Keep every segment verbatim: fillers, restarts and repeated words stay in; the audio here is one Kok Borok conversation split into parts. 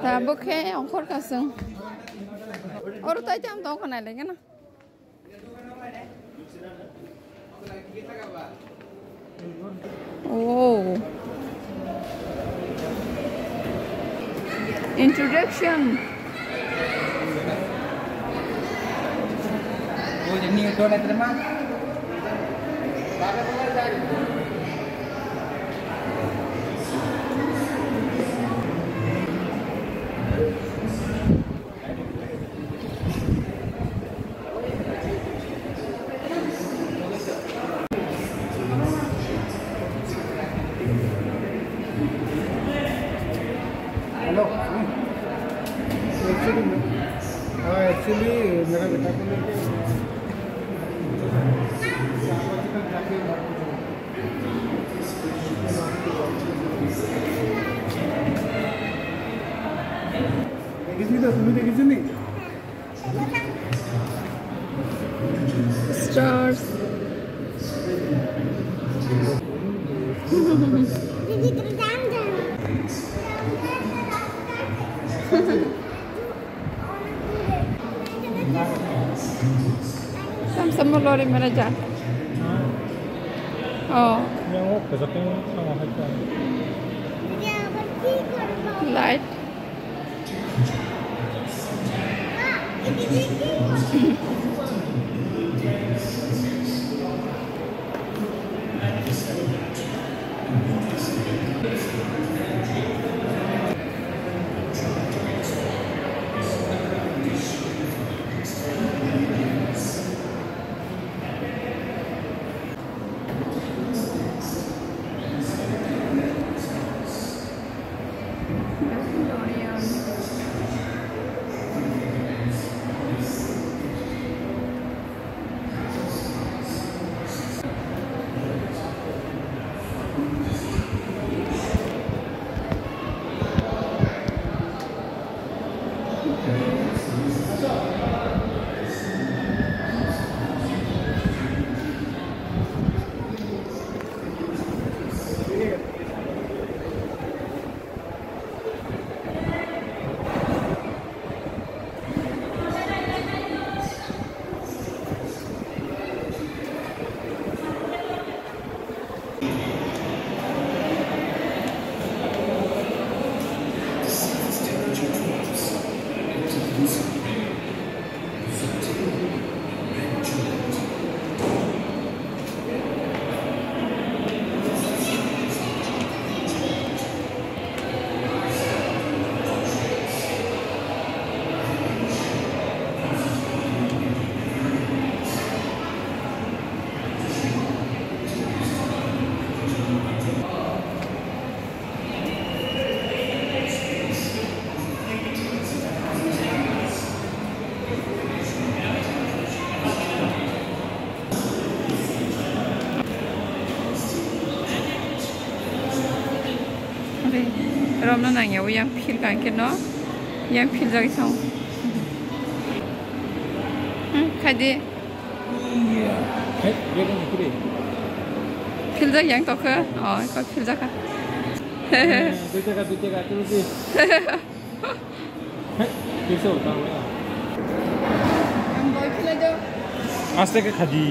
Tabuk khe ongkhor kasung. Oro tai tam tong khna lai gana. Oh. Introduction. Hello. Hmm. Actually, हाँ, actually, मेरा बेटा को लेके দেখিসনি তো, তুমি দেখিসনি? Stars. Sam sam lori mana ja. Oh. Yang wok kesating sama hai. Light. Romna nangya, yang phil kang khe no, yang phil jagwi song. Hmm, khai di. Hai, bego ni kiri. Phil jak yang tokha. Oh, ko phil jak kha. Dui taka, dui taka, tulu di. Hai, tisu, tahu ya. Aste ke khaji.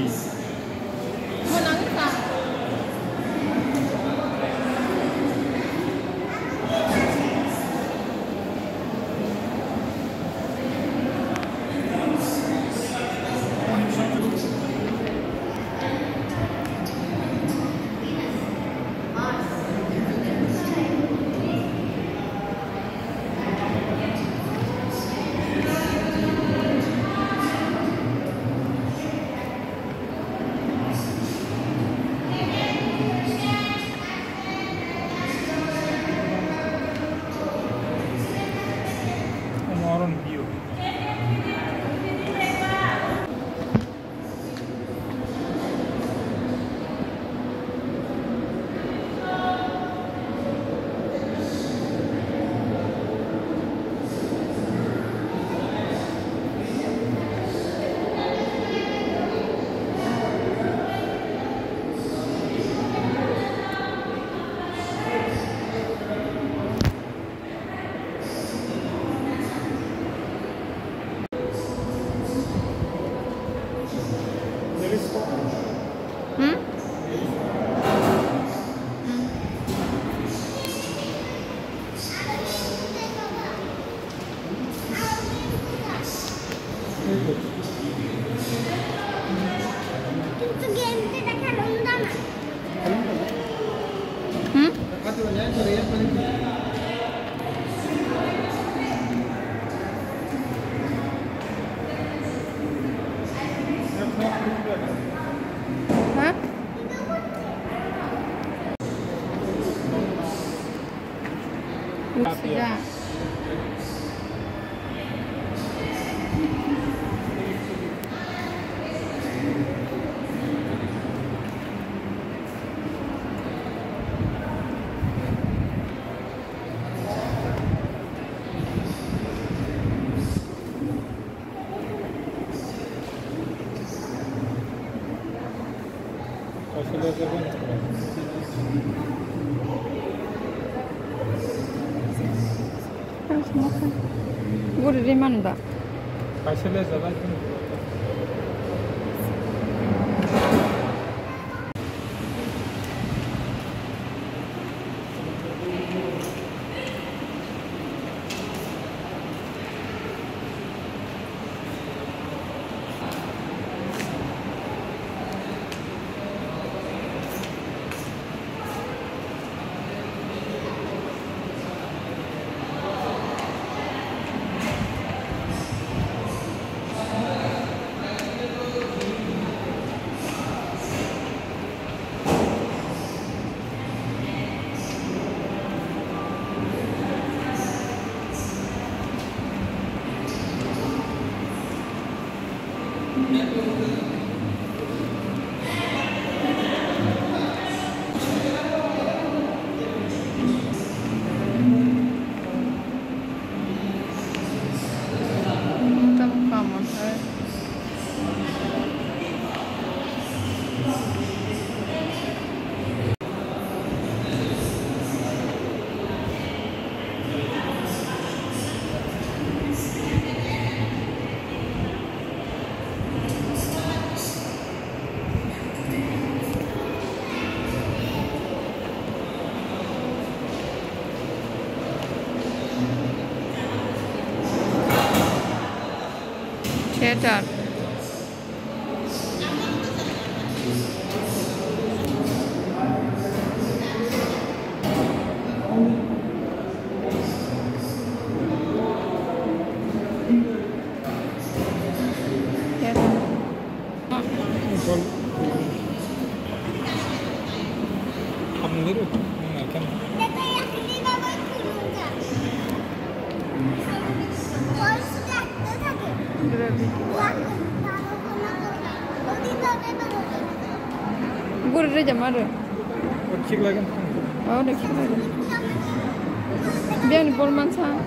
Guri ri man ba. Theater. Guri ri jama ri. Thik lagi. Oh, thik lagi. Biang ni bol mansa.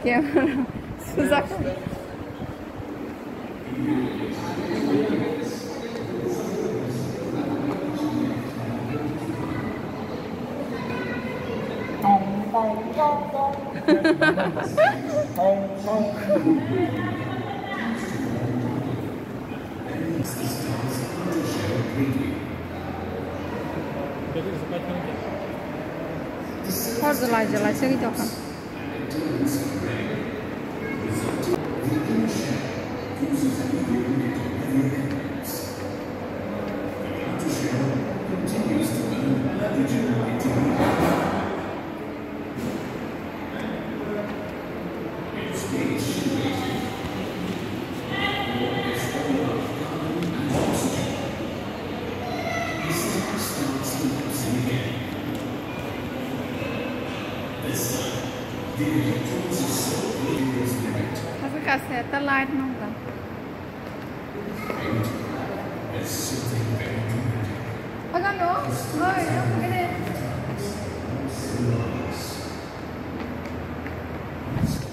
Camera sujak. Hor jalai jalai segwi tongkha. Hasa kasi ta light nong ta. Agano, oi, agano.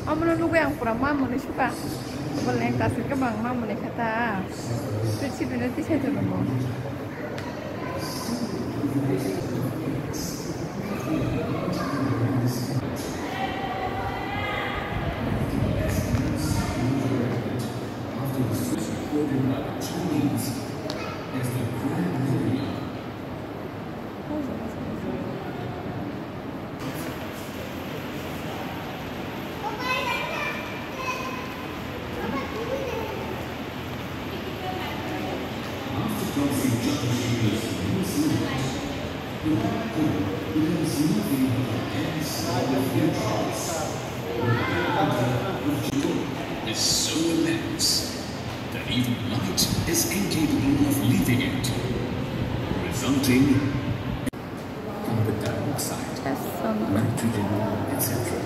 Omono nugui ang pura mamoni suka. Boleng kasih ke bang mamoni kata. Tui sibini tui sai jono mo. is so immense that even light is incapable of leaving it, resulting carbon dioxide, nitrogen, et cetera.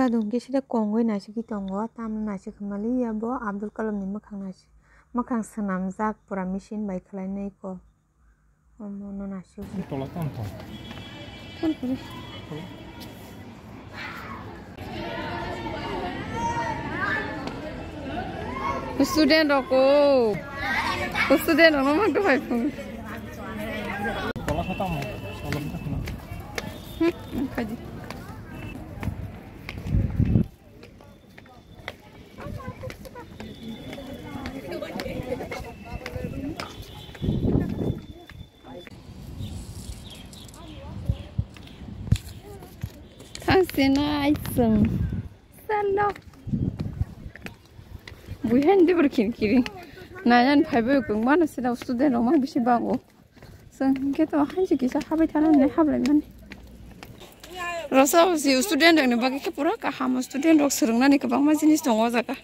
Gadung khe sida kongwi naisingwi tongo, tamni naising khe mali ya bo Abdul Kalam ni mwkhang naising, mwkhang swnamjak pura machine bai khwlainai ko. Omo no naising. Tola tam to. Phone kore. Student rok ko. Student rok no mang to phai phone. Tola khatam. Tola khatam. Hmm, khaji. Thangsena aisung. Salo. Buihan di burkhin kiri. Nayan phaibo kung mana sida student rok ma bisi bango. Chwng hinkhe to hainsi kisa habai thana hinwi hablaimani. Rasa usi student rokni bagwi khe pura kaham, student rok swrwngnani kwbangma jinis tongo o jaga.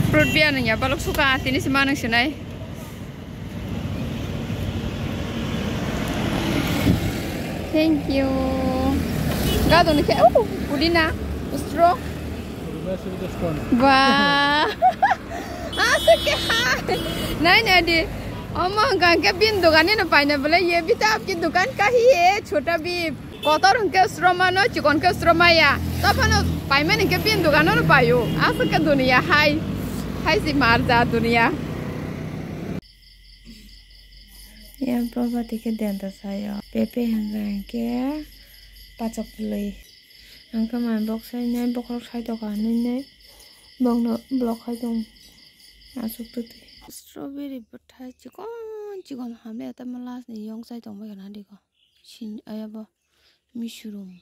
Fruit beer nungya balok suka tini sima nung sinai. Thank you. Gadoni khe, oh, pudina, straw. Ba. Asa ke hai. Nai nai di. Omo hwnkha hwnkhe bini dogani no paina bole ye bhi to apki dukan ka hi hai, chota bhi. Kotor hwnkhe sromano, chikon khe sromaya. Taphano paimani hwnkhe bini dogano no paio. Aswk khe duniya hai. Hai si marja duniya. Ya baba tike denta sayo. Pepe hwnkhe hwnkhe pachak pwlwi. Hwnkhe mai bok sai nai bokhorok sai tongkha hinwi nai bokno block khai tong aswk twtwi. Strawberry bwthai chikon chikon hamya tamo last ni yong chai tongbai kha na dikho. Sin ayabo. Misurum.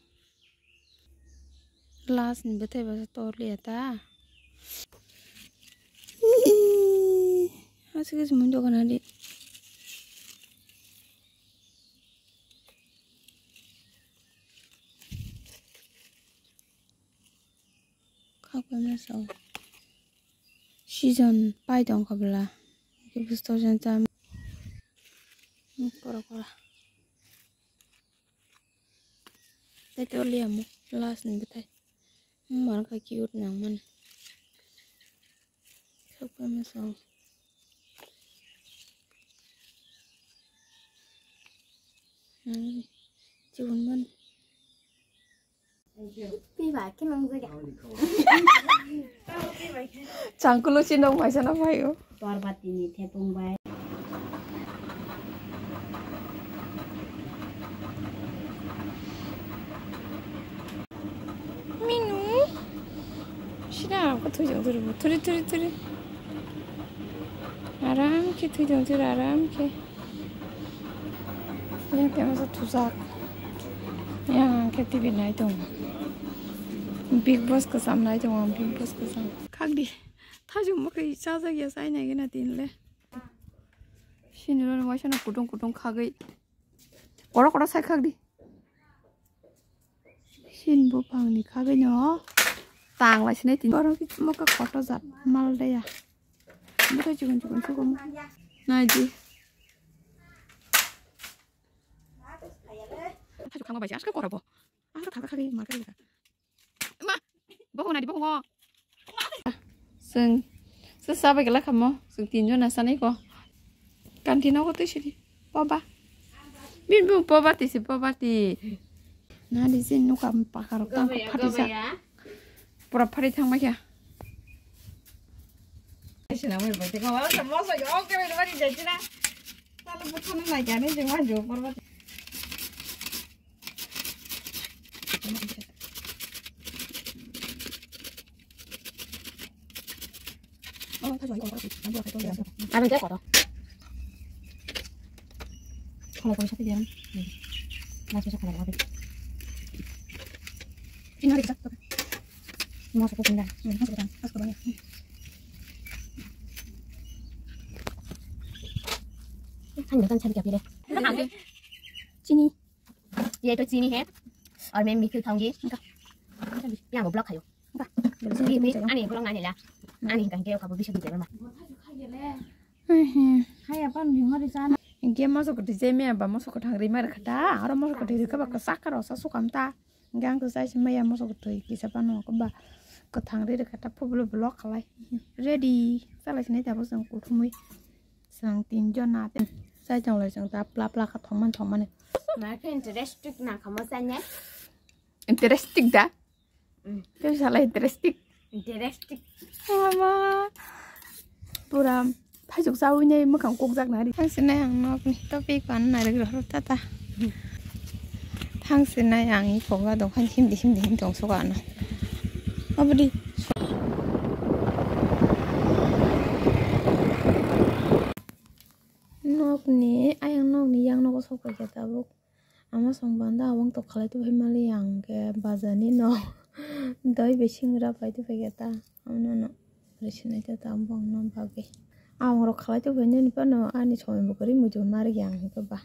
Last ni bwthai bwsa torliya ta. Aswk se mui dogan ali. Khakwe masa o. Season pai tong kha bwla. Khe bwstok jan cha. Kora kora. Tei tei liya mo last ni bwthai. Mangkha cute nang mani. Sokphaima song. Chikon mani. Changkulo si nong maisa na phaio. Parbatini thepung bai. Minu. Sida ko thujang thuri thuri thuri thuri. Aram khe thujang thuri aram khe. Yang tengsa thujak. Yang khe T V nai tong. Big Boss kwcham nai tong, Big Boss kwcham. Khakdi. Thajung mwkhwi chajak ya, chai nai gana tin le. Sini ro waisa no kutung kutung khagwi. Koro koro sai khakdi. Sini buphang ni khagwi no. Tang lai sinai tin. Oro ki moka koto jat mal de ya. Buka chikon chikon chikon. Nai di. Thajung khangma bai aska kora bo. Ang ta thangka khagwi market leka. Ma, bohong nadi bohong o. Seng, se sabai gela kamo, seng tinjon na sanai ko. Kanti nogo tui sidi, boba. Bin bu boba ti si boba ti. Nadi se nuka pakar tang ko pati sa. Pura phari thangma kya. Sina mo ibo te ko wala sa mo so yo ke be mari jai china. Talo bukhana na kya ni jeng ma jo porba. Abang khe kotor. Kholai kami sate dia. Mas masuk kholai kami. Ini hari kita. Mau satu pindah. Mas kita. Mas kita. Kan jangan cari kopi deh. Sini. ये तो चीनी है और मैं मीठी खाऊंगी। यहाँ वो ब्लॉक खायो। Ini, ani bolong ani la. Ani kan keo kabu bisa gitu mama. Haya pan ni mari sana. Ge moso ko dije me ba moso ko thang ri mar khata. Aro moso ko dije ka ba ka sakaro sa sukam ta. Ge ang ko sai se maya moso ko tui kisa pano ko ba ko thang ri khata phoblo block khalai. Ready. Sala sini ta bo sang ko thumui. Sang tin jon na te. Sai jong lai sang ta pla pla ka thong man thong man. Na ke interesting na kamo sanya. Interesting da. Kau salah interesting. Interesting. Mama. Pura phaijuk sawi nai mwkhang kokjak nari. Thang sinai ang nok ni topic pan nari rohor tata. Thang sinai ang i koga dong khan himdi himdi him tong soka ano. Abdi. Nok ni ayang nok ni yang nogo sok pai khe tabuk. Ama song banda abang tok khalai tu phai mali ang ke bazar ni no doi bising ra pai tu phai khe ta. Ano no risinai ta ta abang no bagwi. Abang rok khalai tu phai nini pano ani somoi bo kwrwi muitu nari yang ke ba.